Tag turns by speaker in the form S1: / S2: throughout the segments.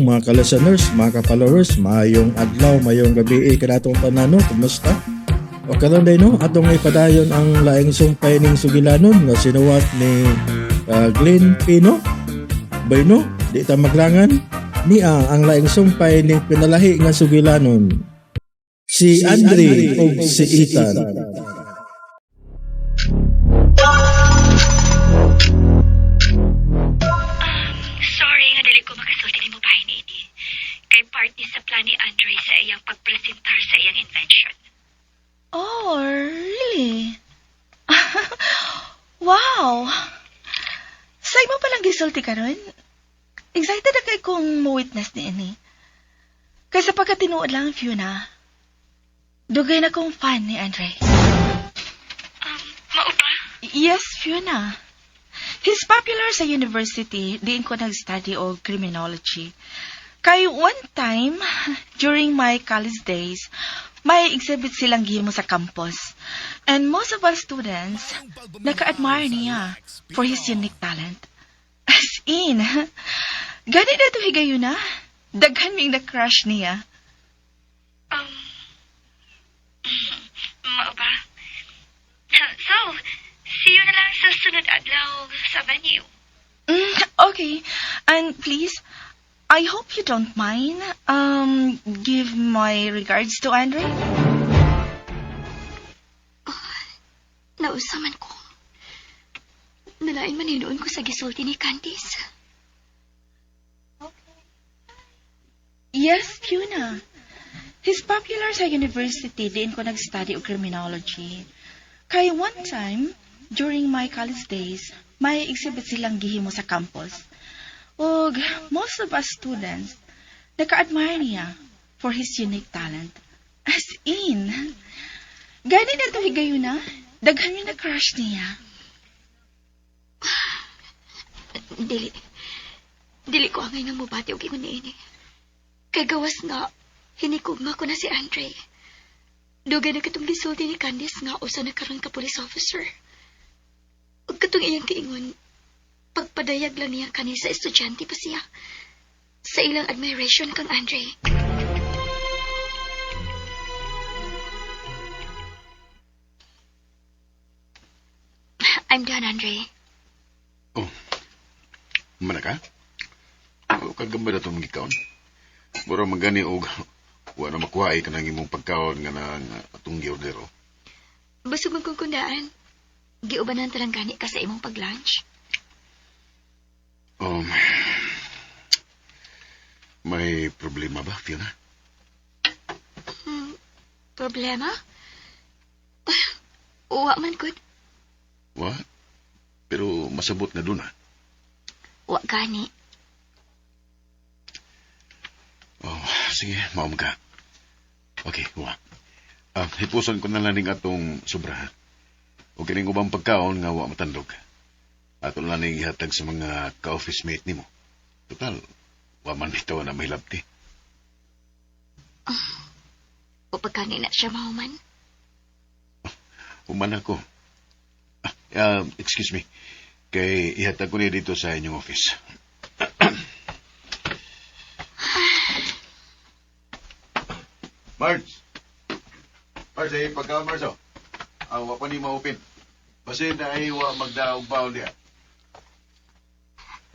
S1: mga ka-listeners, mga ka-followers, maayong adlaw, maayong gabi kanatong tanan, no? Kumusta? O karon day, no, atong ipadayon ang laing sumpay ning sugilanon nga sinuwat ni Glenn Pino. Bayno, di ta maglangan niya ang laing sumpay ning pinalahi nga sugilanon. Si Andre ug si Ethan.
S2: Sorry nga dili ko makasulti nimo bahin ini. Kay part ni sa plan ni Andre sa iyang pagpresentar sa iyang invention.
S3: Oh, really? Wow! Sa imo palang gisulti karon? Excited na kay kong mo-witness ni ini. Kay sa pagkatinuod lang, Fiona, dugay na kong fan ni Andre.
S2: Mao ba?
S3: Yes, Fiona. He's popular sa university, diin ko nag-study og criminology. Kay one time, during my college days, may exhibit silang gihimo sa campus. And most of us students, naka-admire niya for his unique talent. As in, gani na to higayuna. Daghan ming na-crush niya.
S2: Mao ba? So, see you na lang sa sunod adlaw sa venue.
S3: Okay. And please, I hope you don't mind. Give my regards to Andre.
S2: Nausa man ko. Nalain man hinuon ko sa gisulti ni Candice.
S3: Yes, Fiona. He's popular sa university diin ko nag-study og criminology. Kay one time, during my college days, may exhibit silang gihimo sa campus. Ug most of us students, naka-admire niya for his unique talent. As in, gani na to higayuna, daghan yung na-crush niya.
S2: Dili. Dili ko angay nga mobati og ingon niini. Kay gawas nga, hinikugma ko na si Andre. Dugay na katong gisulti ni Candice nga usa na karon ka police officer. Ug katong iyang giingon, pagpadayag lang niya kani sa estudyante pa siya. Sa ilang admiration kang Andre. I'm done, Andre.
S4: Oh, mana ka? O, kagamba na itong gikaon. Mura magani og wa na makuha ay kanang imong pagkaon nga na nga atong giorder. Oh.
S2: Busog man kong kundaan. Giubanan talang gani ka sa imong pag-lunch.
S4: May problema ba, Fiona?
S2: Problema? Wa man gud.
S4: Wa? Pero masabot na dun, ah.
S2: Wa gani.
S4: Oh, sige, maum ka. Okay, wa. Ah, hipuson ko na lang ning atong sobra, ha? O kining ubang pagkaon nga wa matandog. Ato lang ning ihatag sa mga ka-office mate nimo. Total, wa man bitaw na mahilabti.
S2: O pagkani na siya mahuman.
S4: Human ako. Excuse me. Kay ihatag ko niya dito sa inyong office. Marge! Marge, ay pagka Marge, oh. Ah, wa pa ni ma-open. Basta na ay wa magdaog baon diha.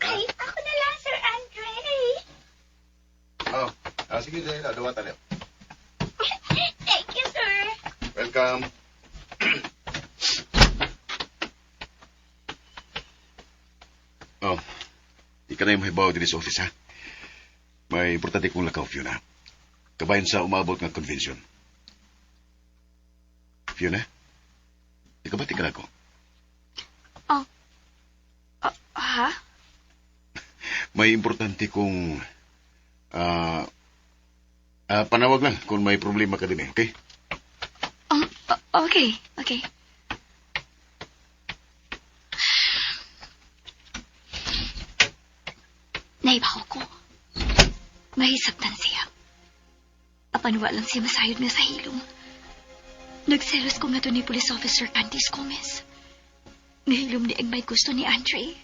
S2: Ay, ako na lang, Sir Andre.
S4: Oh, sige, sige, dawatan niyo.
S2: Thank you, sir.
S4: Welcome. Oh, di ka na yung mahibaw din sa office, ha? May importante kong lakaw, Fiona. Kabayan sa umabot nga convention. Fiona? Di ka ba tinggal ako?
S2: Oh. Ha?
S4: May importante kong panawag lang kung may problema ka din eh, okay?
S2: Okay, okay. Naibaw ko. Mahisabtan siya. Apan wa lang siya masayod nga sa hilom. Nagselos ko nga to ni Police Officer Candice Gomez. Nahilom ni ang may gusto ni Andre.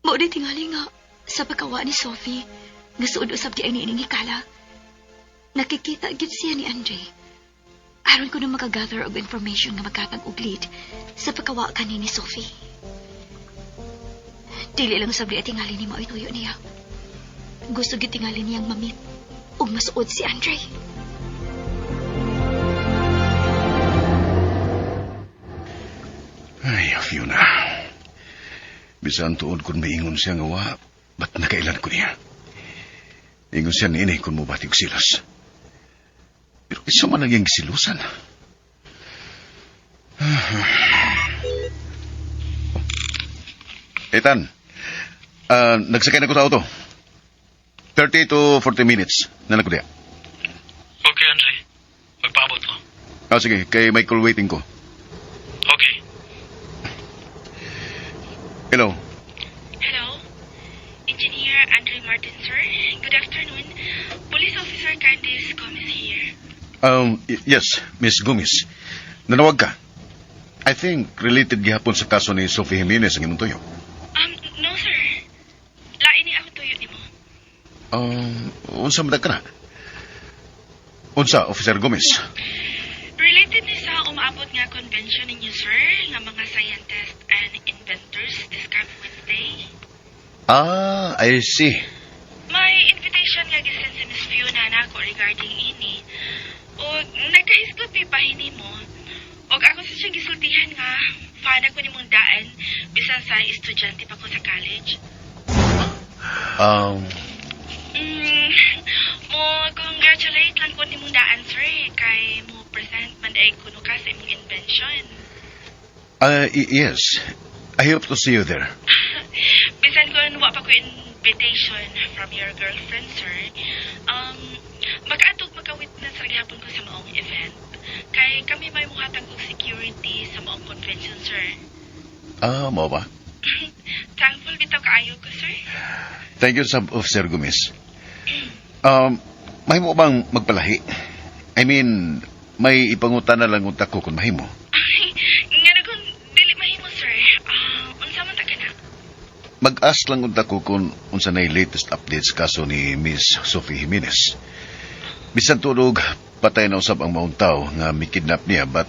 S2: Mao di tingali nga sa pagkawa ni Sophie, Nga suod usab di ay niining hikala. Nakikita gyud siya ni Andre. Aron ko na makagather og information nga maghatag og lead sa pagkawa kani ni Sophie. Dili lang usab di ay tingali ni mao'y tuyo niya. Gusto gyud tingali niyang ma-meet ug masuod si Andre.
S4: Ay, Fiona. Bisan tuod kung maingon siya nga wa, ba't nakailan ko niya? Ingon siya niini kung mubati og silos. Pero isa man ang iyang gisilusan. Ethan, nagsakay na ko sa auto. 30 to 40 minutes. Nalang ko diya.
S5: Okay, Andre. Magpaabot ko.
S4: Ah, sige, kay Michael waiting ko.
S5: Okay.
S4: Hello.
S3: Hello? Engineer Andre Martin, sir. Good afternoon. Police Officer Candice Gomez here.
S4: Yes, Miss Gomez. Nanawag ka. I think related gihapon sa kaso ni Sophie Jimenez ang imong tuyo.
S3: No, sir. Lain ni ako tuyo nimo.
S4: Unsa man ka na? Unsa, Officer Gomez?
S3: Related ni sa umaabot nga convention ninyo, sir, nga mga scientists and inventors this coming Wednesday.
S4: Ah, I see.
S3: May invitation nga gisend si Miss Fiona nako regarding ini. O nagkahisgot mi bahin nimo. Og ako sa siyang gisultihan nga fan ako nimong daan bisan sa estudyante pa ko sa college. Mo congratulate lang ko nimong daan, sir, kay mo present man ay kuno ka sa imong invention.
S4: Yes. I hope to see you there.
S3: Bisan kung wa pa ko invitation from your girlfriend, sir. Makaatog maka-witness ra gihapon ko sa maong event. Kay kami may muhatag og security sa maong convention, sir.
S4: Ah, mao ba?
S3: Thankful bitaw kaayo ko, sir.
S4: Thank you, Sub Officer Gomez. Mahimo bang magpalahi? I mean, may ipangutan na lang unta ko kung mahimo.
S3: Ay, nga kung dili mahimo, sir. Ah, unsa man ta kana?
S4: Mag-ask lang unta ko kung unsa na latest updates kaso ni Miss Sophie Jimenez. Bisan tulog, patay na usab ang maong tao nga mikidnap niya, but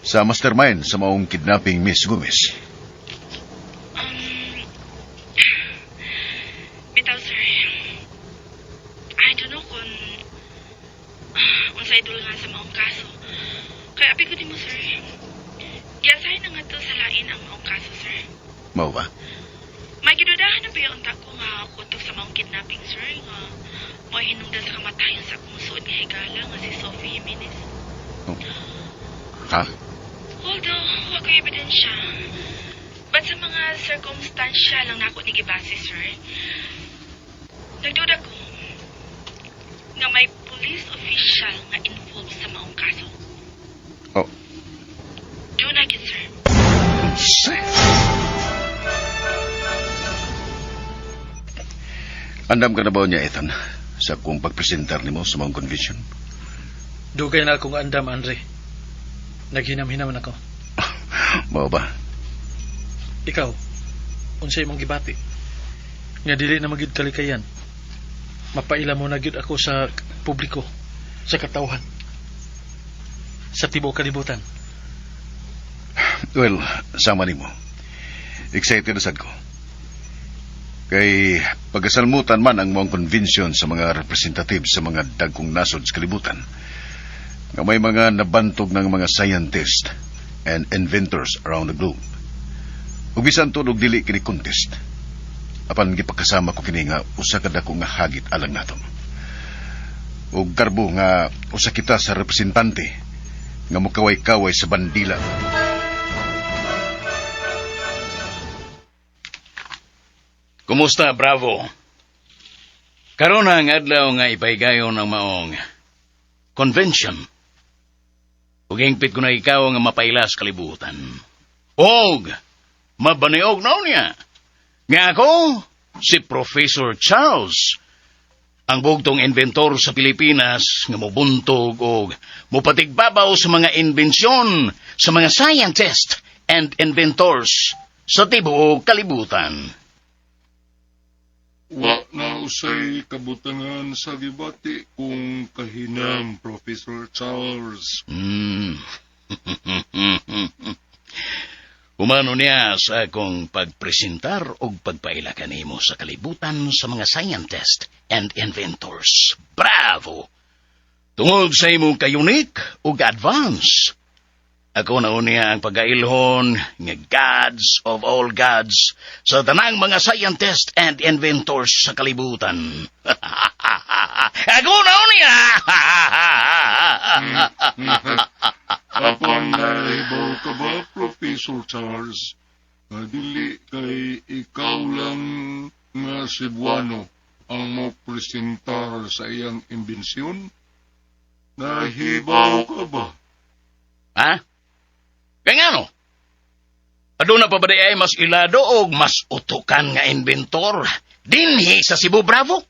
S4: sa mastermind sa maong kidnapping, Miss Gomez.
S3: Bitaw, sir. I don't know kung unsay dulngan sa maong kaso. Kaya abi ko nimo, sir. Giasahin na nga to sa lain ang maong kaso, sir.
S4: Mao ba?
S3: May gidudahan na ba yung unta ko nga utok sa maong kidnapping, sir, nga mo hinungdan sa kamatayon sa akong suod nga higala nga si Sophie Jimenez.
S4: Oh. Ha?
S3: Although, wa ko ebidensya. But sa mga circumstansya lang nako ni gibase, sir. Nagduda ko nga may police official nga involved sa maong kaso.
S4: Oh.
S3: Do na gid, sir.
S4: Unsa? Andam ka na ba niya, Ethan, sa akong pagpresentar nimo sa maong convention?
S5: Dugay na akong andam, Andre. Naghinam-hinam na ko.
S4: Mao ba?
S5: Ikaw, unsay imong gibati? Nga dili na magyud kalikayan. Mapaila mo na gyud ako sa publiko, sa katawhan, sa tibuok kalibutan.
S4: Well, sama nimo. Excited na sad ko. Kay pagasalmutan man ang maong convention sa mga representative sa mga dagkong nasod sa kalibutan, nga may mga nabantog ng mga scientist and inventors around the globe. Ug bisan tuod og dili kini contest, apan gipakasama ko kini nga usa ka dako nga hagit alang nato. Ug garbo nga usa kita sa representante nga mukaway-kaway sa bandila.
S6: Kumusta, Bravo? Karon ang adlaw nga ipahigayon ang maong convention. Ug hingpit ko na ikaw nga mapaila sa kalibutan. Og mabaniog na niya nga ako, si Professor Charles, ang bugtong inventor sa Pilipinas nga mobuntog og mopatigbabaw sa mga inbensyon sa mga scientist and inventors sa tibuok kalibutan.
S7: Wa na usay kabutangan sa gibati kung kahinam, Professor Charles.
S6: Humano niya sa akong pagpresentar og pagpaila kanimo sa kalibutan sa mga scientist and inventors. Bravo! Tungod sa imong ka-unique ug advance. Ako na unya ang pagailhon nga gods of all gods sa tanang mga scientist and inventors sa kalibutan. Ako na unya!
S7: Apan nahibaw ka ba, Professor Charles? Nga dili kay ikaw lang nga Cebuano ang mo presentar sa iyang imbensyon? Nahibaw ka ba?
S6: Ha? Kaya nga no? Aduna pa ba di ay mas ilado o mas utukan nga inventor dinhi sa Cebu, Bravo?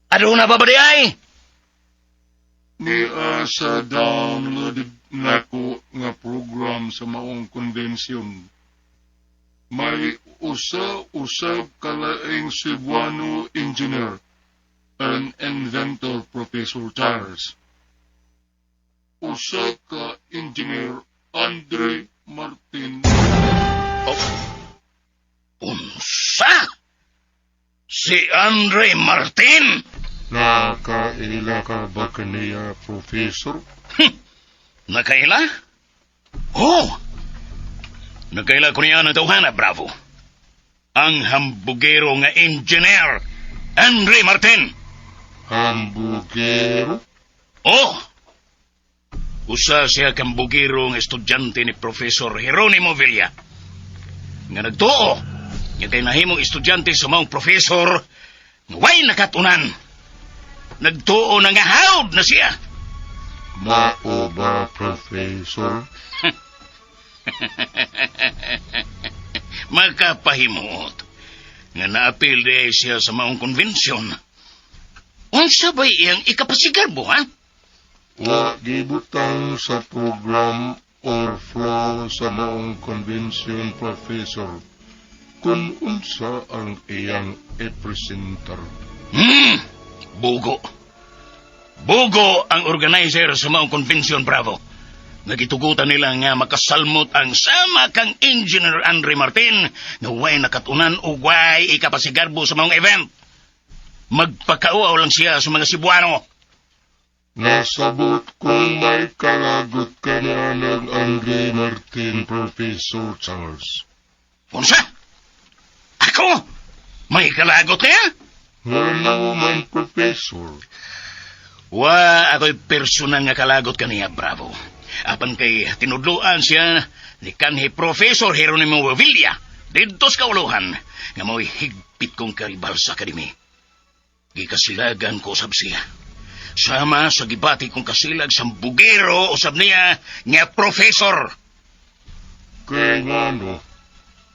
S6: Aduna pa ba di ay?
S7: Nia sa downloaded nako nga program sa maong konbensyon. May usa-usab kalaing Cebuano engineer and inventor, Professor Charles. Usa ka engineer Andre Martin.
S6: Oh. Unsa? Si Andre Martin?
S7: Nakaila ka ba kaniya, Professor?
S6: Nakaila? Oh! Nakaila ko niya ng tawhana, Bravo. Ang hambugero nga engineer, Andre Martin.
S7: Hambugero?
S6: Oh! Usa siya kang bugero nga estudyante ni Professor Jeronimo Villa. Nga nagtuo, nga kay nahimong estudyante sa maong professor, nga way nakatunan. Nagtuo na nga hawd na siya.
S7: Mao ba, Professor?
S6: Makapahimuot nga naapil di siya sa maong konbensyon. Unsa ba'y iyang ikapasigarbo, ha?
S7: Wa gibutang sa program or flow sa maong convention, Professor, kung unsa ang iyang i-presentar.
S6: Bugo. Bugo ang organizer sa maong convention, Bravo. Nagitugutan nila nga makasalmot ang sama kang Engineer Andre Martin nga way nakatunan o way ikapasigarbo sa maong event. Magpakauaw lang siya sa mga Cebuano.
S7: Nasabot kung may kalagot ka na ng Andre Martin, Professor Charles.
S6: Unsa? Ako? May kalagot niya?
S7: Ngano man, Professor?
S6: Wa ako'y personal nga kalagot kaniya, Bravo. Apan kay tinudluan siya ni kanhi Professor Jeronimo Villa didto sa kauluhan nga mo'y higpit kong karibal sa akademi. Gikasilagan ko usab siya. Sama sa gibati kong kasilag sa bugero usab niya nga professor.
S7: Kay ngano,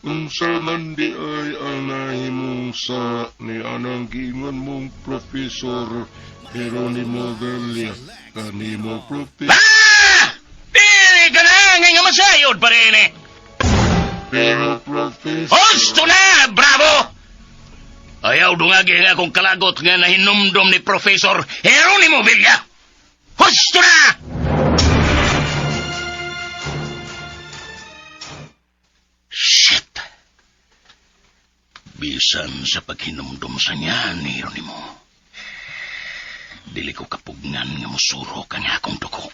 S7: unsa man di ay ang nahimong sa ni anang giingon mong Professor Jeronimo Villa kanimo, Professor?
S6: Ah! Dili ka na nga masayod pa rin eh.
S7: Pero, Professor.
S6: Husto na! Bravo! Ayaw dungagi nga akong kalagot nga nahinumdum ni Professor Jeronimo Villa. Husto na! Shit! Bisan sa paghinumdum sa niya ni Jeronimo, dili ko kapugnan nga musurok ang akong dugo.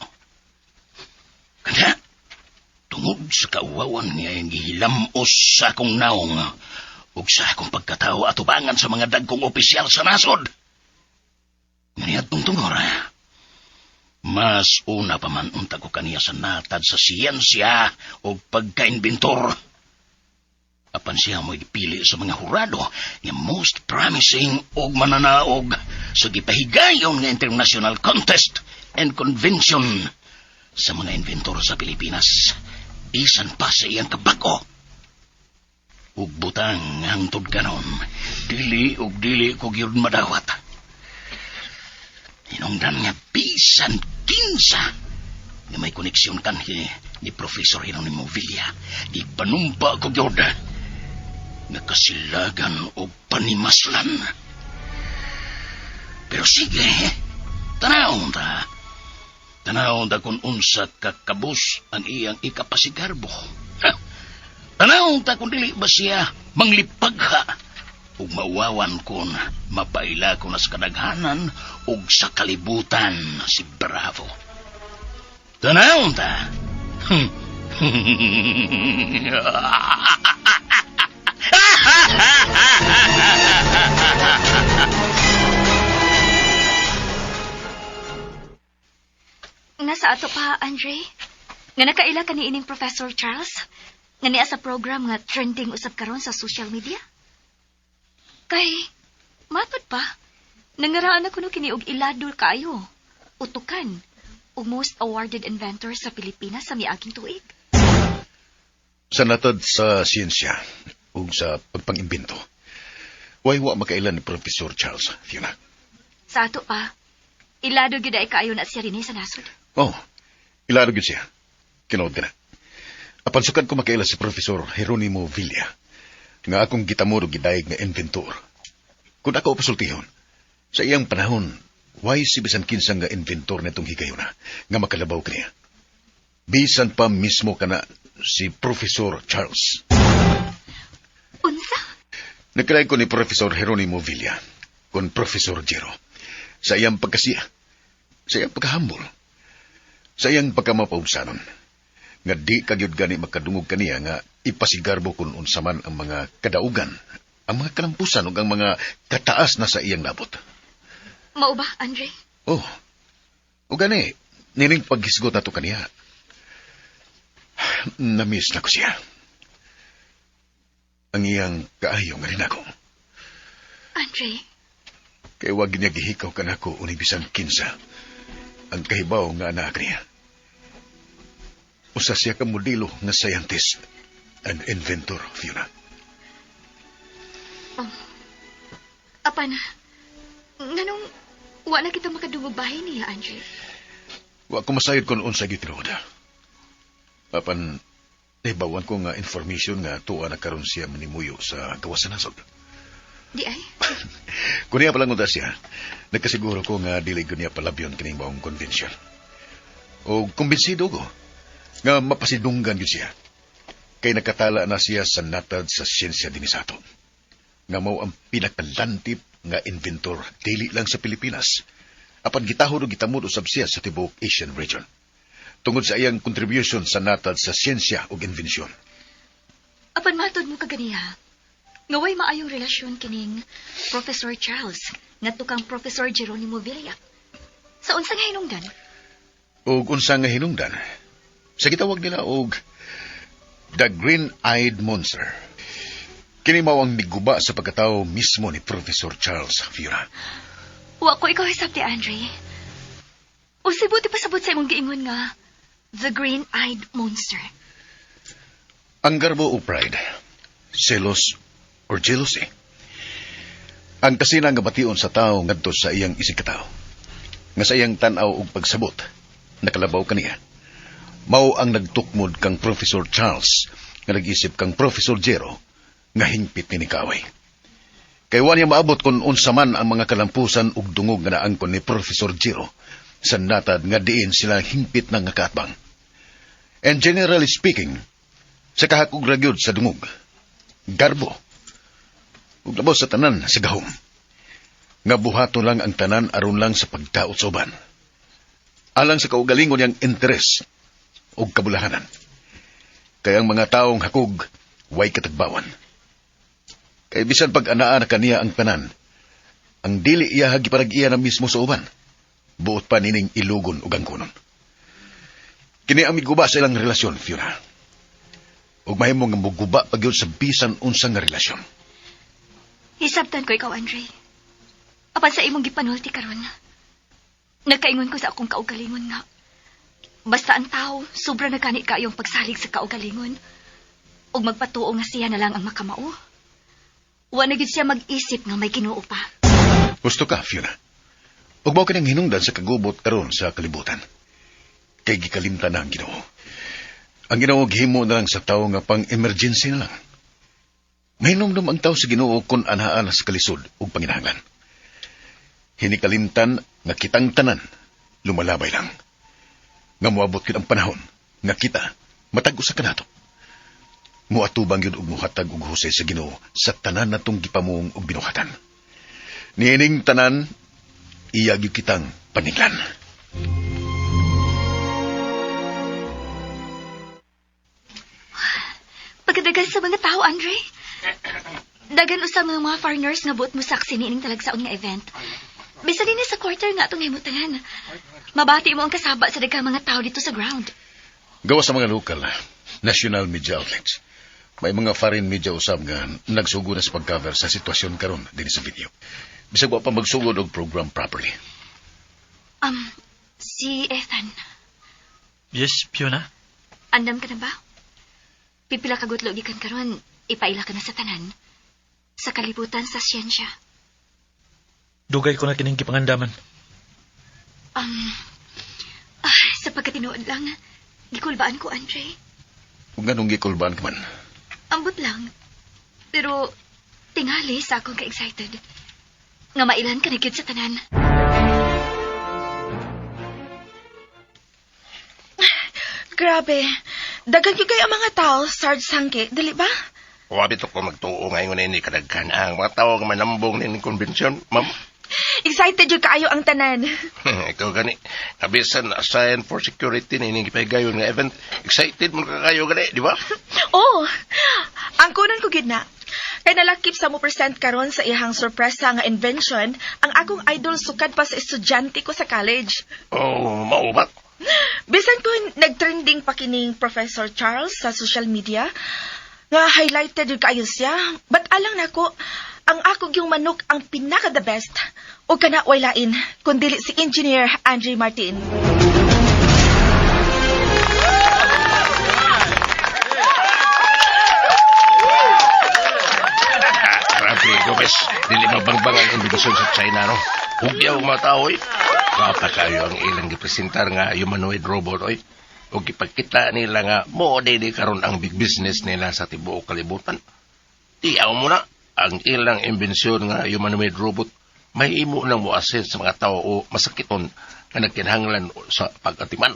S6: Kanya, tungod sa kauwawan niya ang gihilamos sa akong naong ug sa akong pagkatao atubangan sa mga dagkong opisyal sa nasod. Nganiadtong tungora, mas una pa man unta ko kaniya sa natad sa siyensya o pagka-inventor. Apan siya mo'y gipili sa mga hurado nga most promising og mananaog sa gipahigayon nga international contest and convention sa mga inventor sa Pilipinas. Bisan pa sa iyang kabag-o. Ug butang hangtod kanon, dili ug dili ko gyud madawat. Hinungdan nga bisan kinsa nga may koneksyon kanhi ni Professor Jeronimo Villa, gipanumpa ko gyud. Nga kasilagan o panimaslan. Pero sige, tanawon ta. Tanawon ta kung unsa kakabus ang iyang ikapasigarbo. Ha! Tanawon ta kung dili ba siya manglipagha ug mawawan kon mapaila ko na sa kadaghanan ug sa kalibutan si Bravo. Tanawon ta.
S2: Nasa ato pa, Andre. Nga nakaila ka ni ining Professor Charles? Nga niya sa program nga trending usab karon sa social media? Kay, matod pa, nangaraan ako no kini og ilado kaayo. Utukan, ug most awarded inventor sa Pilipinas sa miaging tuig.
S4: Sa natad sa siyensya ug sa pagpangimbento, way wa makailan ni Professor Charles, Fiona.
S2: Sa ato pa, ilado gyud ay kaayo na siya dinhi sa nasod.
S4: Oh, ilaro gyud siya. Kinood ka na. Apan sukad ko makaila si Professor Jeronimo Villa, nga akong gitamod og gidayeg nga inventor. Kung ako pasultihon, sa iyang panahon, way si bisan kinsa nga inventor nitong higayuna nga makalabaw kaniya. Bisan pa mismo kana si Professor Charles.
S2: Unsa?
S4: Nagkalain ko ni Professor Jeronimo Villa, kon Professor Jero, sa iyang pagkasiya, sa iyang pagkahambol, sa iyang pagkamapaubsanon, nga di kagyud gani makadungog kaniya nga ipasigarbo kun unsa man ang mga kadaugan, ang mga kalampusan ug ang mga kataas na sa iyang nabot.
S2: Mao ba, Andre?
S4: Oh, ug gani, nining paghisgot nato kaniya, namiss na ko siya. Ang iyang kaayo nga rin ako.
S2: Andre,
S4: Kay wag niya gihikaw kanako uning bisan kinsa ang kahibaw nga anak niya. Usa siya ka modelo nga scientist and inventor, Fiona.
S2: Apan, nganong wa na kita makadungog bahin niya, Andre?
S4: Wa ko masayod kung unsa gyud tinuod. Apan nahibawan ko nga information nga tuwa na karon siya manimuyo sa gawas sa nasod.
S2: Di ay?
S4: Kung niya palang unta siya, nagkasiguro ko nga dili ko niya palabyon kining maong convention. O kumbinsido ko nga mapasidunggan gyud siya. Kay nakatala na siya sa natad sa siyensya dinhi sa ato. Nga mao ang pinakalantip nga inventor dili lang sa Pilipinas. Apan gitahod og gitamod usab siya sa tibuok Asian region. Tungod sa iyang contribution sa natad sa siyensya ug inbensyon.
S2: Apan matod mo kaganiha, nga way maayong relasyon kining Professor Charles ngadto kang Professor Geronimo Villa. Sa unsang hinungdan?
S4: Ug unsa nga hinungdan? Sa gitawag nila og The Green-Eyed Monster. Kini mao ang miguba sa pagkatao mismo ni Professor Charles, Fiona.
S2: Wa ko ikaw hisabti, Andre. Unsay buot ipasabot sa imong giingon nga The Green-Eyed Monster?
S4: Ang garbo o pride, selos or jealousy. Ang kasina nga bation sa tao ngadto sa iyang isigkatao. Nga sa iyang tan-aw og pagsabot, nakalabaw kaniya. Mao ang nagtukmod kang Professor Charles nga nag-isip kang Professor Jero nga hingpit ni kaaway. Kay wa niya maabot kung unsa man ang mga kalampusan ug dungog nga naangkon ni Professor Jero sa natad nga diin sila hingpit ng nga kaatbang. And generally speaking, sa kahakog ra gyud sa dungog, garbo, ug labaw sa tanan sa gahom, nga buhato lang ang tanan aron lang sa pagdaot sa uban. Alang sa kaugalingon niyang interes ug kabulahanan. Kay ang mga taong hakog, way katagbawan. Kay bisan pag anaa na kaniya ang tanan, ang dili iya gipanag-iya na mismo sa uban, buot pa nining ilugon ug angkonon. Kini ang miguba sa ilang relasyon, Fiona. Ug mahimo nga muguba pa gyud sa bisan unsa nga relasyon.
S2: Hisabtan ko ikaw, Andre. Apan sa imong gipanulti karon, nagkaingon ko sa akong kaugalingon nga basta ang tao, sobra na gani kaayong pagsalig sa kaugalingon ug magpatuo nga siya na lang ang makamao. Wa na gyud siya mag-isip nga may Ginoo pa.
S4: Gusto ka, Fiona. Ug mao kining hinungdan sa kagubot karon sa kalibutan. Kay gikalimtan na ang Ginoo. Ang Ginoo gihimo na lang sa tawo nga pang-emergency na lang. Mahinumdum ang tao sa Ginoo kung anaa na sa kalisod ug panginahanglan. Hinikalimtan nga kitang tanan lumalabay lang. Nga moabot gyud ang panahon nga kita matag usa kanato. Muatubang gyud og muhatag og husay sa Ginoo sa tanan natong gipamuong og binuhatan. Niining tanan iya gyud kitang paninglan.
S2: Pagkadagan sa mga tao, Andre. Dagan usab mga foreigners nga buot mo saksi niining talagsaon nga event. Bisan dinhi sa quarter nga atong himutangan. Mabati mo ang kasaba sa daghang mga tao dito sa ground.
S4: Gawa sa mga local, national media outlets. May mga foreign media usab nga nagsugod na sa pag-cover sa sitwasyon karon dinhi sa video. Bisag wa pa magsugod og program properly.
S2: Si Ethan,
S5: Yes, Fiona?
S2: andam ka na ba? Pipila ka gutlo gikan karon, ipaila ka na sa tanan. Sa kalibutan sa siyensya.
S5: Dugay ko na kining gipangandaman.
S2: Sa pagkatinuod lang, gikulbaan ko, Andre.
S4: Ug nganong gikulbaan ka man?
S2: Ambot lang. Pero, tingali sa akong ka-excited. Nga mailan ka na gyud sa tanan.
S3: Grabe. Daghan gyud kayo ang mga tao, Sarge Sangke, dili ba?
S8: Wabi to ko magtuo ngayon ini kadaghan ang mga tao nga manambong ni konbensyon, ma'am.
S3: Excited jud kaayo ang tanan.
S8: Ikaw gani, kabisan assign for security ni ining gipahigayon nga event. Excited mo ka kayo gani, di ba?
S3: Oh, ang kunon ko gid na. Kay nalakip sa mo present karon sa iyang sorpresa nga invention ang akong idol sukad pa sa estudyante ko sa college.
S8: Oh, mao ba?
S3: Bisan ko nagtrending pa kining Professor Charles sa social media, nga highlighted jud kaayo siya, but alang nako, ang ako gyung manok ang pinaka the best. O kana way lain, kun dili si Engineer Andre Martin.
S8: Grabe, Gomez. Dili mabangbang ang imbitasyon sa China, no? Hugyaw mga tao, oy. Gapa kayo ang ilang gipresentar nga humanoid robot, oy. O gipagkita nila nga mo dili karon ang big business nila sa tibuok kalibutan. Tiyaw mo na ang ilang imbensyon nga humanoid robot may imo nang mo-assist sa mga tao o masakiton nga nagkinahanglan sa pag-atiman.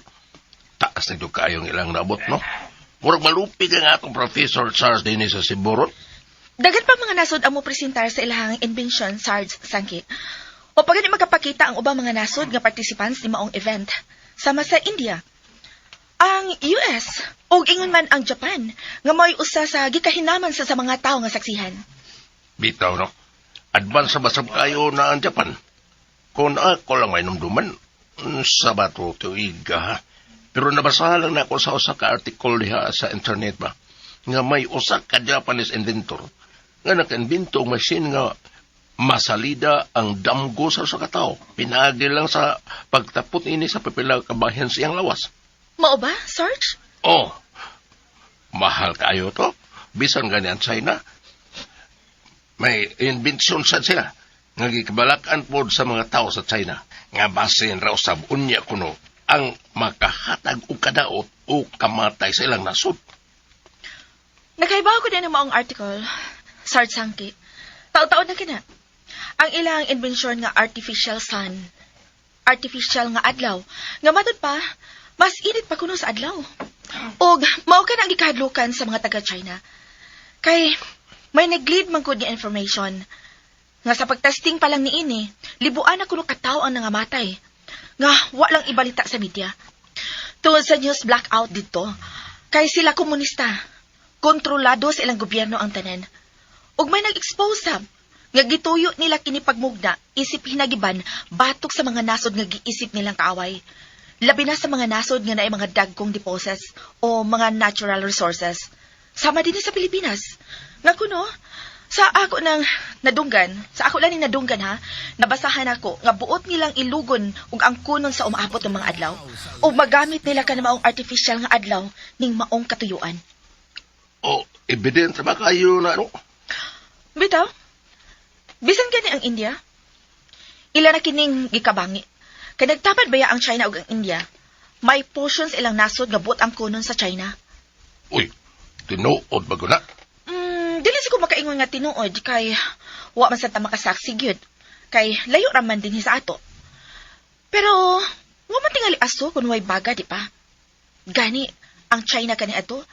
S8: Taas na gyud kaayo ang ilang naabot, no? Murag malupig ang atong Professor Charles dinhi sa Cebu.
S3: Daghan pa mga nasod ang mopresentar sa ilahang invention, Sarge Sangki. O pag magkapakita ang ubang mga nasod nga participants ni maong event, sama sa India, ang US, ug ingon man ang Japan, nga mao'y usa sa gikahinaman sa mga tawo nga saksihan.
S8: Bitaw, no? Advance sa basab kayo na ang Japan. Kung ako lang may numduman, sa bato tuig, ha? Pero nabasahan lang na ako sa usa ka article diha sa internet ba, nga may usa ka Japanese inventor nga naka-invento og machine nga masalida ang damgo sa usa ka tawo. Pinaagi lang sa pagtapot ini sa pipila ka bahin sa iyang lawas.
S3: Mao ba, Sarge?
S8: Oh, mahal kayo to. Bisan gani ang China. May invention sad sila nga gikabalakan pod sa mga tao sa China nga basin ra usab unya kuno ang makahatag og kadaot o kamatay sa ilang nasod.
S3: Nakaibaw ko din ang maong article, Sarge Sangki. Taon-taon na kina. Ang ilang invention nga artificial sun, artificial nga adlaw, nga matud pa, mas init pa kuno sa adlaw. Og mao ka na ang gikahadlukan sa mga taga-China. Kay may nag-lead man gud nga information nga sa pagtesting pa lang niini, libuan na kuno katawo ang nangamatay. Nga wa lang ibalita sa media. Tungod sa news blackout didto, kay sila komunista. Kontrolado sa ilang gobyerno ang tanan. Ug may nag-expose sab nga gituyo nila kini pagmugna isip hinagiban batok sa mga nasod nga giisip nilang kaaway. Labi na sa mga nasod nga naay mga dagkong deposits o mga natural resources. Sama din sa Pilipinas. Nga kuno, sa ako nang nadunggan, sa ako lang ni nadunggan ha, nabasahan ako nga buot nilang ilugon ug ang kunon sa umaabot ng mga adlaw. Ug magamit nila kana maong artificial nga adlaw ning maong katuyuan.
S8: Oh, evident ba kayo na ano?
S3: Bitaw, bisan gani ang India, ila na kining gikabangi. Kay nagtapad baya ang China ug ang India, may portions ilang nasod nga buot ang kunon sa China.
S8: Uy, tinuod ba na?
S3: Dili si ko makaingon. makaingon nga tinuod kay wa man sa ta makasaksi gyud. Kay layo ra man dinhi sa ato. Pero wa man tingali aso kung way baga, di ba? Gani ang China kani ato,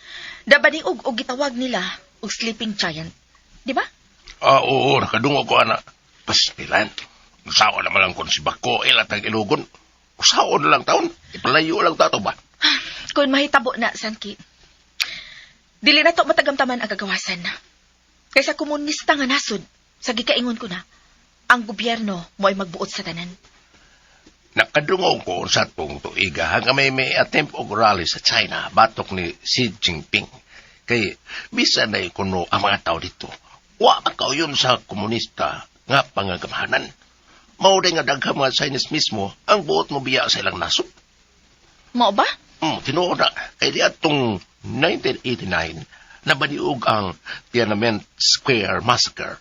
S3: dabaniog og gitawag nila og sleeping giant. Di ba?
S8: Ah, oo, nakadungog ko, ana. Pastilan. Usaon naman lang kung si Bako ila tag ilugon. Usaon na lang taon. Ipalayo lang tato ba?
S3: Kung mahitabo na, Sanki. Dili na to matagamtaman ang kagawasan. Kaysa komunista nga nasod, sa gikaingon ko na, ang gobyerno mo ay magbuot sa tanan.
S8: Nakadungog ko sa tong tuiga hanggang may attempt og rally sa China batok ni Xi Jinping. Kay bisan na kuno ang mga tao dito. Wa yun sa komunista nga pangagamahanan. Mao nga daghang mga Chinese mismo ang buot mo biya sa ilang nasod.
S3: Mao ba?
S8: Tinuod na. Kay di atong 1989 nabaniog ang Tiananmen Square Massacre.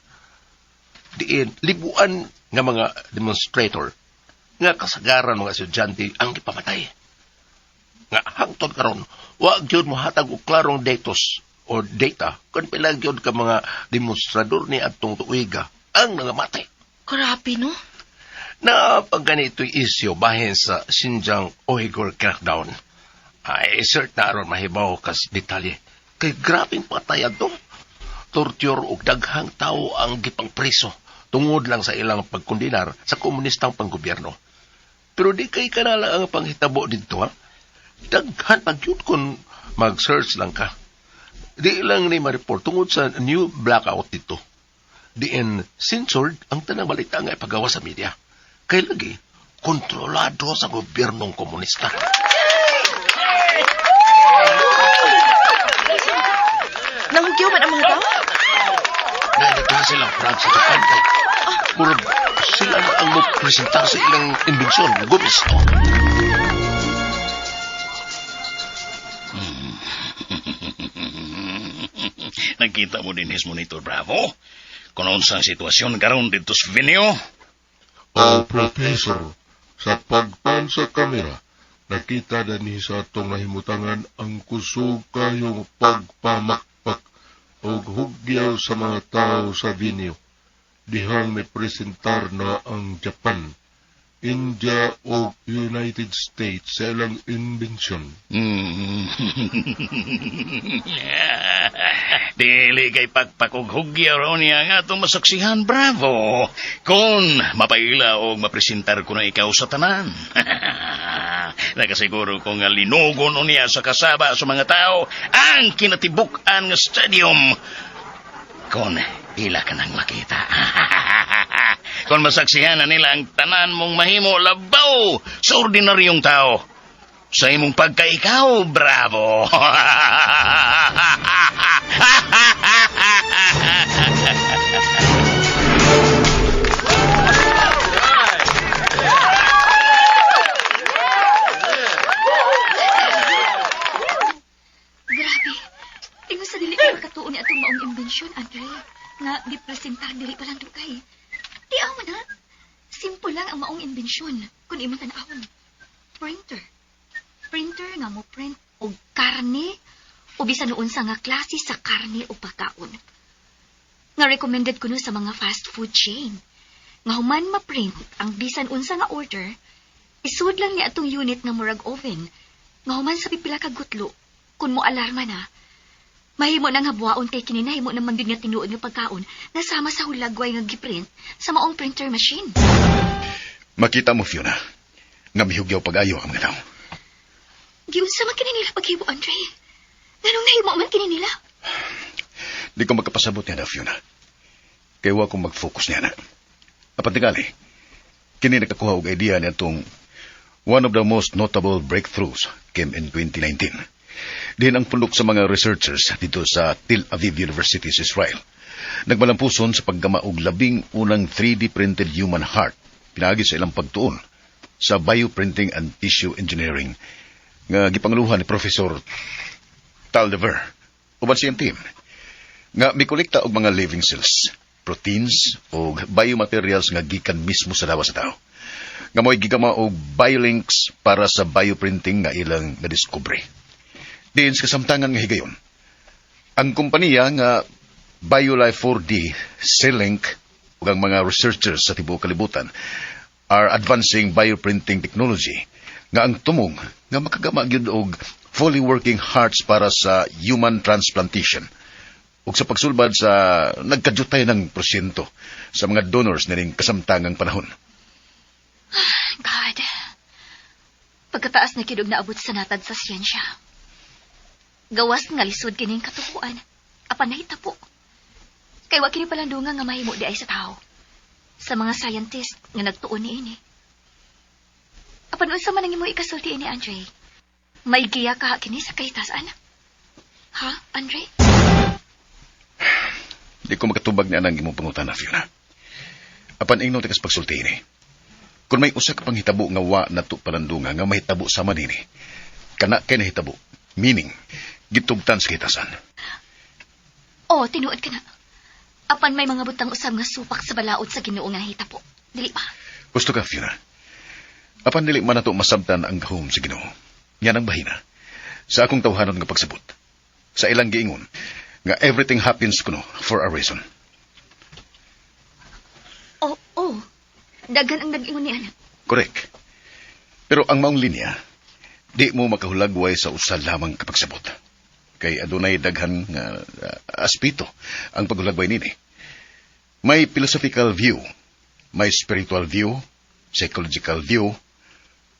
S8: Diin libuan nga mga demonstrator nga kasagaran mga estudyante ang gipamatay. Nga hangtod karon wa gyud mohatag og klarong datos o data kung pila gyud ka mga demonstrador ni atong tuiga ang nangamatay.
S3: Grabe, no?
S8: Na pag ganito'y isyu bahin sa Xinjiang Uyghur crackdown, ay cert na aron mahibaw kas detalye. Kay grabeng patay adto. Torture og daghang tao ang gipangpreso tungod lang sa ilang pagkondenar sa komunistang panggobyerno. Pero di kay kanala ang panghitabo didto, ha? Daghan pag yun kung mag-search lang ka. Di lang ni ma-report tungod sa new blackout dito. Diin censored ang tanang balita nga ipagawa sa media. Kay lagi, kontrolado sa gobyernong komunista.
S3: Nahugyaw man ang mga tao?
S8: Nalagla silang Frank sa Japan kay murag sila na ang mo-presentar sa ilang imbensyon. Gumisto.
S6: Nakita mo din his monitor, Bravo. Kung unsa ang sitwasyon karon dito sa venue.
S7: O Professor, sa pagtan sa kamera, nakita na ni sa atong nahimutangan ang kusog kayong pagpamakpak og hugyaw sa mga tao sa venue. Dihang may presentar na ang Japan, India o United States sa ilang imbensyon.
S6: Dili kay pakpak og hugya ron niya nga atong masaksihan, Bravo. Kung mapaila og mapresentar ko na ikaw sa tanan. Nakasiguro ko nga linugon niya sa kasaba sa mga tao ang kinatibuk-an nga stadium. Kung ila ka nang makita. Kung masaksihan na nila ang tanan mong mahimo labaw sa ordinaryong tao. Sa imong pagkaikaw, Bravo!
S2: Grabe. Ingon sa dili ka makatuon ni atong maong imbensyon, Andre. Nga gipresentar dili pa lang dugay. Di aw man ha. Simple lang ang maong imbensyon kung imong tan-awon. Printer. Printer nga mo print og karne o bisan unsa nga klase sa karne o pagkaon. Nga recommended kuno sa mga fast food chain. Nga human ma-print ang bisan unsa nga order, isud lang ni atong unit nga murag oven. Nga human sa pipila ka gutlo, kun mo alarma na, mahimo nang habwaon kay kini nahimo naman gyud nga tinuod nga pagkaon nga sama sa hulagway nga giprint sa maong printer machine.
S4: Makita mo, Fiona, nga mihugyaw pag-ayo ang mga tao.
S2: Giunsa man kini nila paghimo, Andre? Nganong nahimo man kini nila?
S4: Di ko magkapasabot niya na, Fiona. Kaya wa kong mag-focus niya na. Apan tingali, kini nakakuha og idea niya itong one of the most notable breakthroughs came in 2019. Diin ang pulok sa mga researchers dito sa Tel Aviv University sa Israel. Nagmalampuson sa paggama og labing unang 3D printed human heart pinaagi sa ilang pagtuon sa bioprinting and tissue engineering nga gipangaluhan ni Professor Taldever uban siyang team nga mikolekta og mga living cells, proteins og biomaterials nga gikan mismo sa lawas sa tao. Nga mo'y gigama og biolinks para sa bioprinting nga ilang nadiskubre. Diin sa kasamtangan nga higayon, ang kompanya nga BioLife 4D, CELLINK, ug ang mga researchers sa tibuok kalibutan are advancing bioprinting technology nga ang tumong nga makagama gyud og fully working hearts para sa human transplantation ug sa pagsulbad sa nagkadyutay ng porsyento sa mga donors nining kasamtangang panahon.
S2: God. Pagkataas na gyud og naabot sa natad sa siyensya. Gawas nga lisod kining katuohan. Apan nahitabo. Kay wa kini palandungan nga mahimo diay sa tao. Sa mga scientist nga nagtuon niini. Apan unsa man ang imong ikasulti ini, Andre? May giya ka kini sa kahitasan? Ha, Andre?
S4: Di ko makatubag ni anang imong pangutana, Fiona. Apan ingnon tikas pagsulti ini. Kung may usa ka panghitabo nga wa nato palandunga nga mahitabo sama nini, kana kay nahitabo, meaning, gitugtan sa kahitasan.
S2: Oh, tinuod ka na. Apan may mga butang usab nga supak sa balaod sa Ginoo nga nahitabo. Dili ba?
S4: Gusto ka, Fiona. Apan dili man nato masabtan ang gahom sa Ginoo. Yan ang bahina. Sa akong tawhanon nga pagsabot. Sa ilang giingon, nga everything happens kuno for a reason.
S2: Oh. Daghan ang nag-ingon ni ana.
S4: Correct. Pero ang maong linya, di mo makahulagway sa usa lamang kapagsabot. Kay adunay daghan nga aspeto ang paghulagway nini. May philosophical view, may spiritual view, psychological view,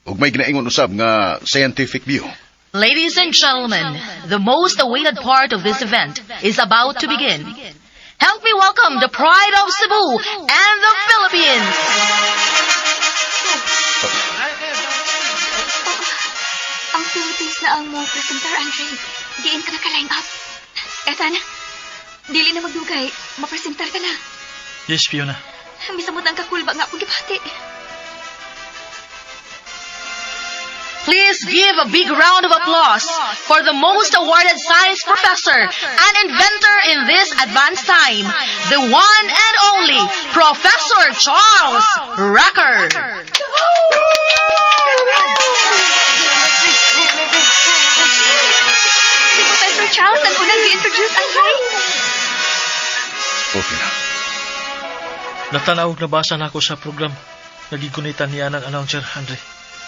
S4: ug may ginaingon usab nga scientific view.
S9: Ladies and gentlemen, the most awaited part of this event is about to begin. Help me welcome the pride of Cebu and the Philippines.
S2: Ang Philippines na ang mo presentar, Andre. Diin ka naka-line up. Ethan, dili na magdugay. Mapresentar ka na.
S5: Yes, Fiona.
S2: Misamot ang kakulba nga akong gibati.
S9: Please give a big round of applause for the most awarded science professor and inventor in this advanced time, the one and only Professor Charles Rucker.
S2: Si Professor Charles ang unang gi-introduce, Andre.
S4: Oh, Fiona.
S5: Natanaw og nabasa na ako sa program nga gigunitan niya ng announcer, Andre.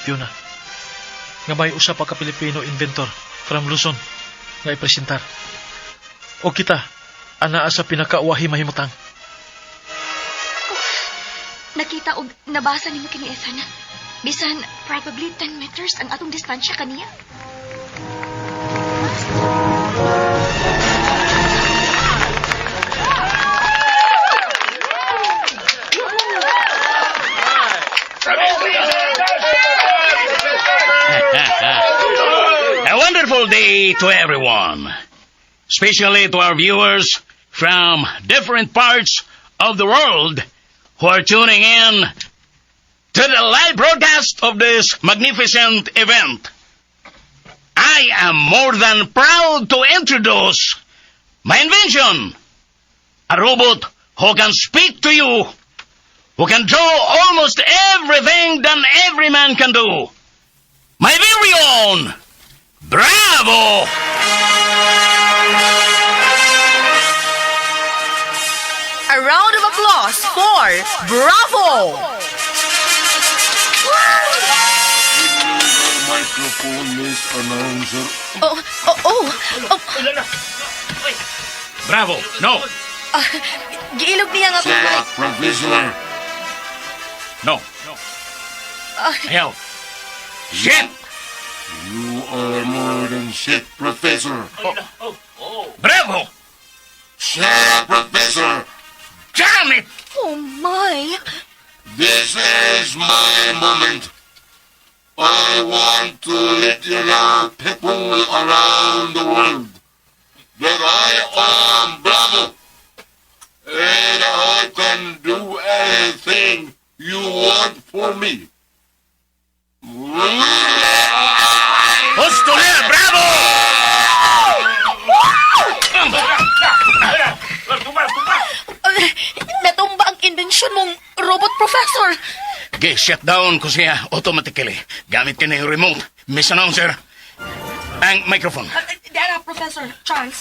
S5: Fiona. Nga may usa pa ka Pilipino inventor from Luzon nga ipresentar. O kita, anaa sa pinakauwahi mahimutang.
S2: Nakita og nabasa nimo kini, Ethan. Bisan probably 10 meters ang atong distansya kaniya.
S6: A wonderful day to everyone, especially to our viewers from different parts of the world who are tuning in to the live broadcast of this magnificent event. I am more than proud to introduce my invention, a robot who can speak to you, who can do almost everything that every man can do. My very own Bravo!
S9: A round of applause for Bravo!
S7: Microphone, Miss Announcer.
S9: Oh.
S6: Bravo! No!
S9: Giilog niya nga
S7: Shut up, Professor.
S6: No. Ayaw. Shit!
S7: You are more than shit, Professor.
S6: Bravo!
S7: Shut up, Professor.
S6: Damn it!
S9: Oh my!
S7: This is my moment. I want to let you know, people around the world, that I am Bravo. And I can do anything you want for me.
S6: Husto na! Bravo!
S9: Natumba ang inbensyon mong robot, Professor.
S6: Okay, shut down ko siya automatically. Gamit ka na yung remote. Miss Announcer, ang microphone.
S3: Dara, Professor Charles.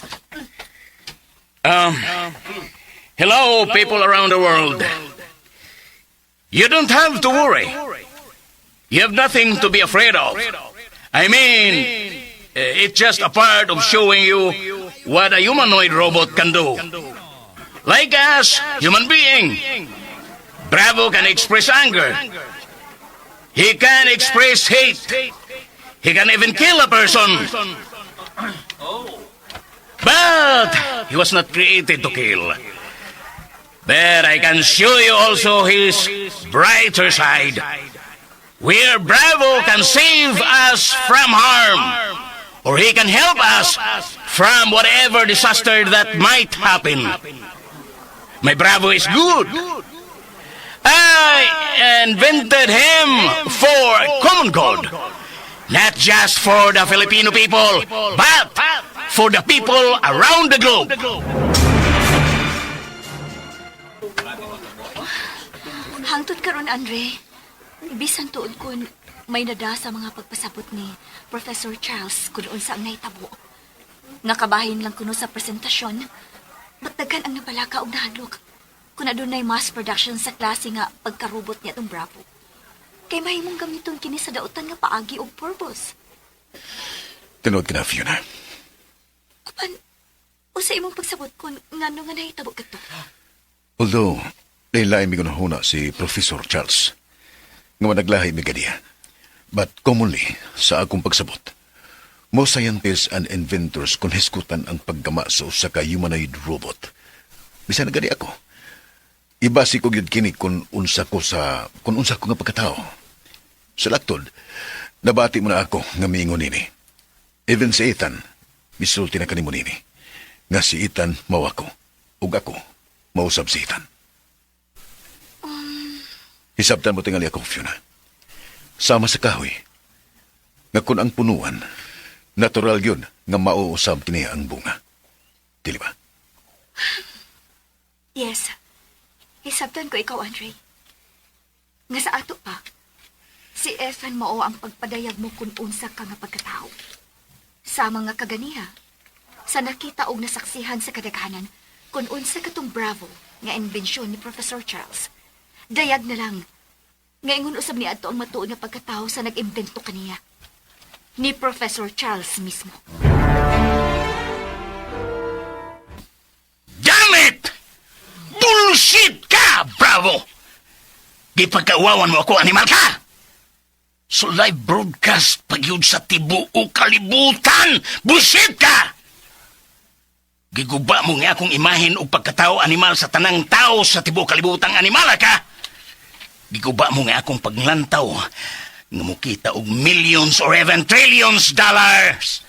S6: Hello, people around the world. You don't have to worry. You have nothing to be afraid of. I mean, it's just a part of showing you what a humanoid robot can do. Like us, human being, Bravo can express anger. He can express hate. He can even kill a person. But he was not created to kill. But I can show you also his brighter side, where Bravo can save us from harm. Or he can help us from whatever disaster that might happen. My Bravo is good. I invented him for common good. Not just for the Filipino people, but for the people around the globe.
S2: Hangtod karon, Andre, bisan tuod kon may nada sa mga pagpasabot ni Professor Charles kung unsa ang nahitabo. Nakabahin lang kuno sa presentasyon. But daghan ang nabalaka og nahadlok kung adunay mass production sa klase nga pagkarobot niya atong Bravo. Kay mahimong gamiton kini sa dautan nga paagi og purpose.
S4: Tinuod ka na, Fiona.
S2: Apan, unsa imong pagsabot kung ngano nga nahitabo kato?
S4: Although, lain mi huna si Professor Charles. Nga managlahi mi ganiya. But commonly, sa akong pagsabot, most scientists and inventors kung hisgutan ang paggama sa usa ka humanoid robot. Bisan na gani ako. Ibasi ko gyud kini kung unsa ko nga pagkatao. Sa laktod, nabati mo na ako nga miingon nini. Even si Ethan, misulti na kanimo nini. Nga si Ethan mao ako, ug ako mausab si Ethan. Hisabtan mo tingali ako, Fiona. Sama sa kahoy. Nga kung ang punuan, natural yun nga mauusab kini ang bunga. Dili ba?
S2: Yes. Hisabtan ko ikaw, Andre. Nga sa ato pa, si Ethan mao ang pagpadayag mo kung unsa ka nga pagkatao. Sa mga kaganiha, sa nakita og nasaksihan sa kadaghanan kung unsa katong Bravo nga imbensyon ni Professor Charles. Dayag na lang nga ingon usab ni adto ang matuod nga pagkatao sa nag-imbento kaniya. Ni Professor Charles mismo.
S6: Damn it! Bullshit ka, Bravo! Gipagkauwawan mo ako, animal ka! So live broadcast pag yun sa tibuok kalibutan! Bullshit ka! Giguba mo nga akong imahen og pagkatao animal sa tanang tao sa tibuok kalibutang, animal ka! Giguba mo nga akong paglantaw nga mukita og millions or even trillions dollars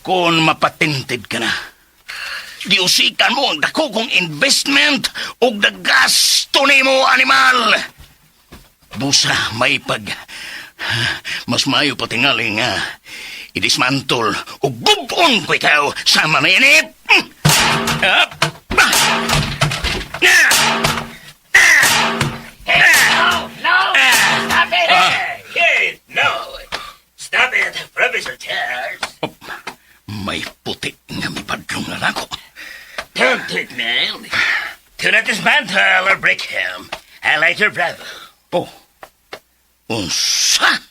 S6: kung mapatented ka na. Giusikan mo ang dako kong investment ug nagasto nimo, animal. Busa may pag mas maayo pa tingali nga i-dismantle ug gub-on ko ikaw sa maninip. Up. Na!
S8: No! Stop it! Hey, no! Stop it, Professor Charles!
S6: May puti nga mipadlong na nako.
S8: Don't do it, man. Do not dismantle or break him. I like your Bravo.
S6: Oh. Unsa?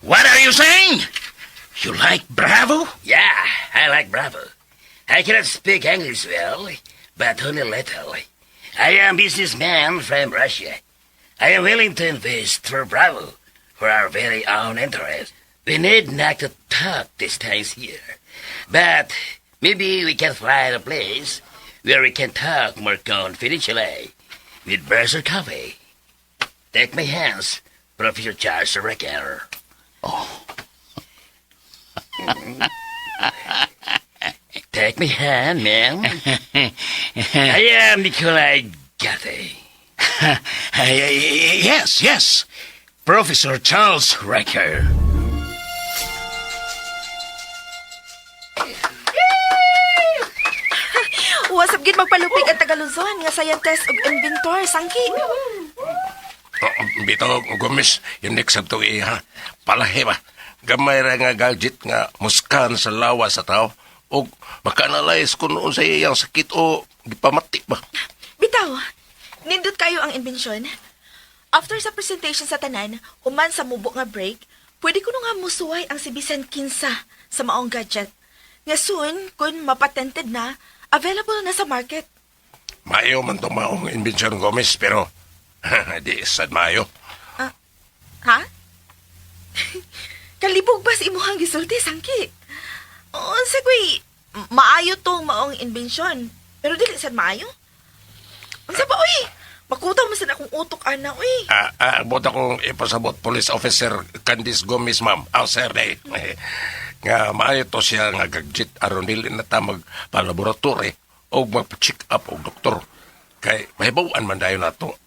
S6: What are you saying? You like Bravo?
S8: Yeah, I like Bravo. I cannot speak English well, but only little. I am businessman from Russia. I am willing to invest for Bravo for our very own interest. We need not to talk these things here, but maybe we can find a place where we can talk more confidentially with beers or coffee. Take my hands, Professor Charles Ricker.
S6: Oh.
S8: Take my hand, man. I am Nikolai Gatti.
S6: Yes. Professor Charles Ricker.
S3: Wasap gid magpalupig ang taga Luzon nga scientist ug inventor, sangki.
S8: Oh, bitaw, Gomez, yung next to ha. Palahi ba? Gamay ra nga gadget nga muskan sa lawas sa tao. O maka-analyze kung unsa iyang sakit o gipamati ba.
S3: Bitaw, nindot kayo ang inbensyon. After sa presentation sa tanan, human sa mubo nga break, pwede ko nga musuway ang si bisan kinsa sa maong gadget. Nga soon, kung mapatented na, available na sa market.
S8: Maayo man tong maong inbensyon, Gomez, pero di sad maayo.
S3: Ha? Kalibog ba sa imuhang gisulti, Sangki? Unsa ko'y maayo tong maong inbensyon, pero dili sad maayo. Unsa ba, uy? Makutaw man sad akong utok, ana, uy.
S8: Buot akong ipasabot Police Officer Candice Gomez, ma'am. Ah, sir, eh. Nga maayo to siya nga gadget aron dili na ta magpa-laboratory o magpa-check up og doktor. Kay mahibaw-an man dayon nato.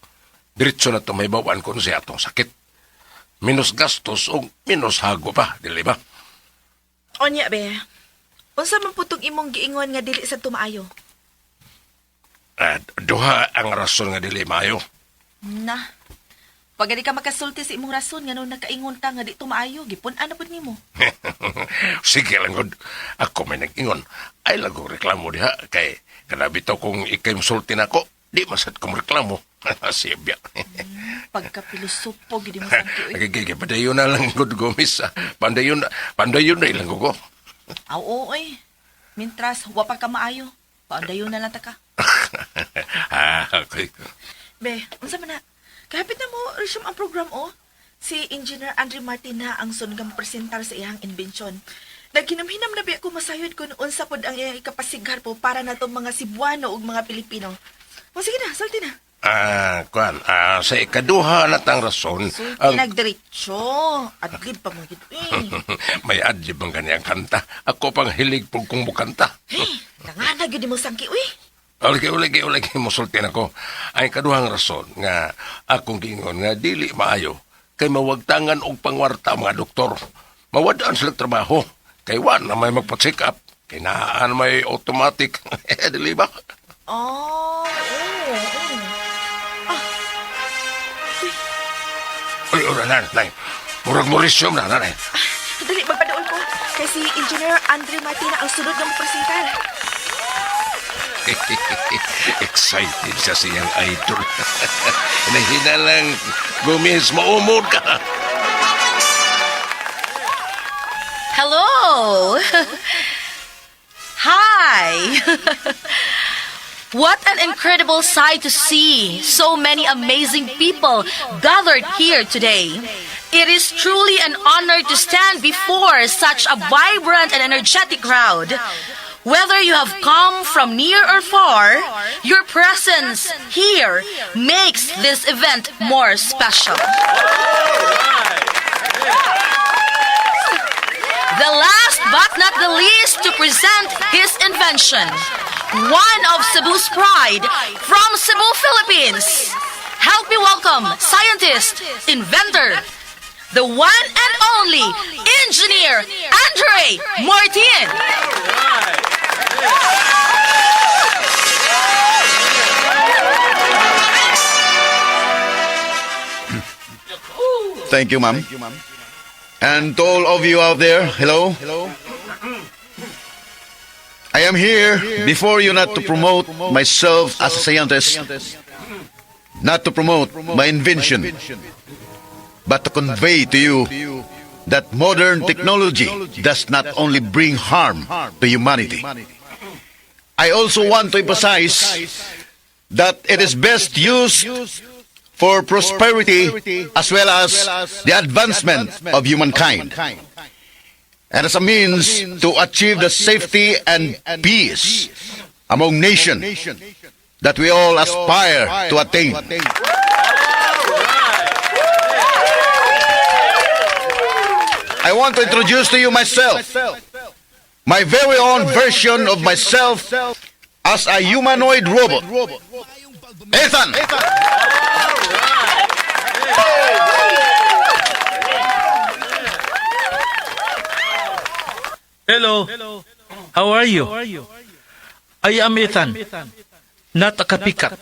S8: Diretso na to mahibaw-an kung siya atong sakit. Minus gastos o minus hago pa, dili ba?
S3: Onya, be. Unsa man putong imong giingon nga dili sad maayo?
S8: Duha ang rason nga dili maayo.
S3: Na. Pag di ka makasulti sa imong rason nga nung nakaingon ka nga di maayo, gipun-an na pud nimo.
S8: Sige lang gud. Ako may nag-ingon. Ay lang kong reklamo diha. Kay kanabito kung ikay musulti nako, di masad kong reklamo. Sibya.
S3: Pagkapilosopo gid mo Sangki uy.
S8: Nagigigi, padayon na lang gud Gomez. Ah. Pandayon, pandayon na ilang ko.
S3: Aw oo oy. Mintras wa pa ka maayo. Paandayon na lang ta ka.
S8: Okay.
S3: Be, unsa man na? Kahapit na mo resume ang program oh. Si Engineer Andre Martin na ang sunod nga presentar sa iyang inbensyon. Naghinam-hinam na biya ko masayod kung unsa pod ang iyang ikapasigar po para natong mga Cebuano ug mga Pilipino. O sige na, sulti na.
S8: Kuan, sa ikaduha na tang rason,
S3: Sulti
S8: ang
S3: nagdiretso. Adlib pa mo gid. Eh.
S8: may adlib ang kaniyang kanta. Ako pang hilig po kong mukanta.
S3: Hey, nangana gyud mo Sangki uy.
S8: Ulagi, ulagi, ulagi, musultin ako. Ang ikaduhang rason nga akong giingon nga dili maayo kay mawagtangan og pangwarta ang mga doktor. Mawadaan sila trabaho. Kay wa na may magpa-check up. Kay naan may automatic. Eh, dili ba?
S3: Oh, oo, oo. Ah. Uy,
S8: Uy, ura na, nay. Murag morisyon na, nanay.
S3: Dali, magpaduol ko. Kay si Engineer Andre Martin ang sunod nga mopresentar.
S8: Excited siya siyang idol. Nahina lang, Gomez, maumod ka.
S9: Hello! Hi! What an incredible sight to see so many amazing people gathered here today. It is truly an honor to stand before such a vibrant and energetic crowd. Whether you have come from near or far, your presence here makes this event more special. The last but not the least to present his invention, one of Cebu's pride from Cebu, Philippines. Help me welcome scientist, inventor, the one and only Engineer Andre Martin.
S10: Thank you, ma'am. And to all of you out there, hello. I am here before you not to promote myself as a scientist, not to promote my invention, but to convey to you that modern technology does not only bring harm to humanity. I also want to emphasize that it is best used for prosperity as well as the advancement of humankind, and as a means to achieve the safety and peace among nations that we all aspire to attain. I want to introduce to you myself, my very own version of myself as a humanoid robot. Ethan!
S5: Hello. How are you? I am Ethan. Not a copycat,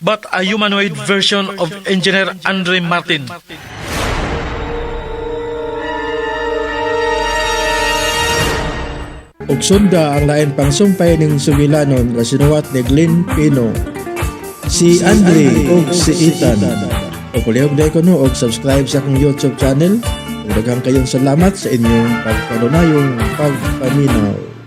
S5: but a humanoid version of Engineer Andre Martin.
S1: Ug sunda ang lain pang sumpay ning sugilanon nga sinuwat ni Glenn Pino. Si Andre ug si Ethan. Ug palihog diay kuno og subscribe sa akong YouTube channel. Ug daghang kayong salamat sa inyong pagkanunayong pagpaminaw.